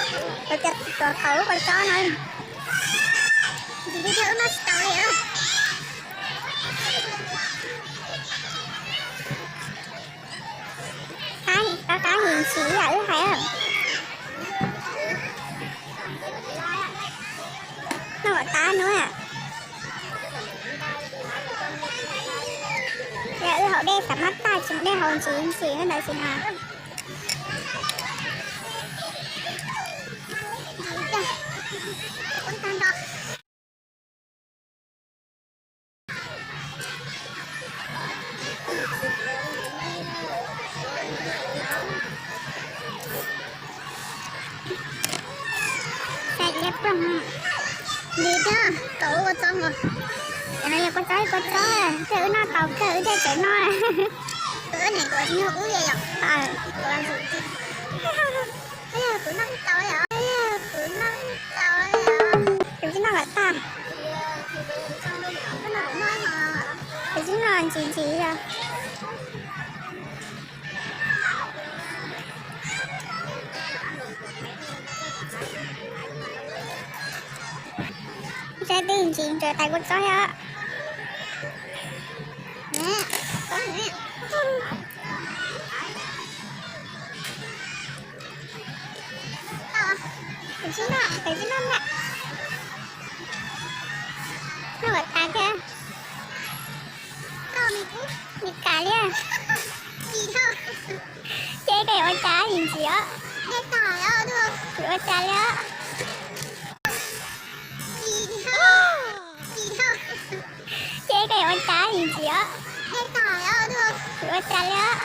Ua cas tuav qau lub kua txob no, ntsis thiab wb noj tsis tau li. Qab qab ntsis ntsis yam wb hais. Noj kom tas nuav. Yog wb haus dej xav mab tag tsis muaj dej haus ntsis ntsis ntawd tsis no. Ntsis thiab, kaus kua txob nkaus. Cov no yog kua txob, kua txob, thiaj wb noj tau kawg wb thiaj tseem noj. Kuv niam kuv tsis yog wb li yom. Kuv noj tau li os, kuv noj tau li os. Kuv tsis noj kom tag. Kuv tsis noj ntsis ntsis os. Saib twb ntsis nrog tais kua txob thiab. Tus tsis noj, tus tsis noj na. Noj kom tas thiab. Me kas li. Ces koj yuav ua cas ntsis os? Yuav ua cas li os? Ces koj yuav ua cas ntsis os? Yuav ua cas li os?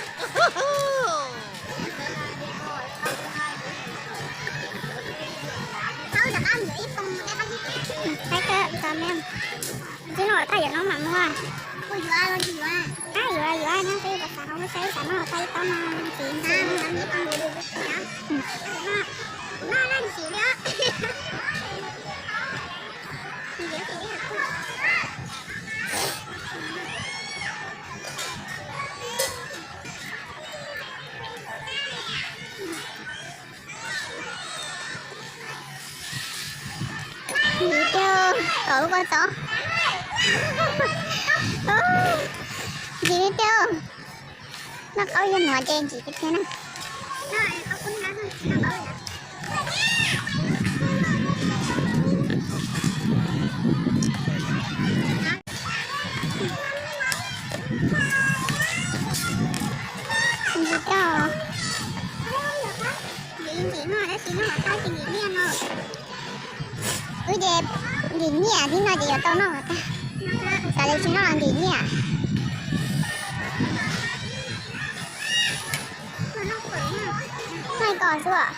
Saib kawg, tsis noj tas yuav noj mam muag. Yuav yuav no, peb xav hauv saib xav noj tas ib taub no ntsis. Ntsis thiab, kaus kua txob. Ntsis thiab, noj qaub yog nuav ces ntsis thiab na. Ntsis thiab. Wb ces nkim nyiaj thiab no ces yuav tau noj tag. Xav li tsis noj los nkim nyiaj. Noj kos xwb os.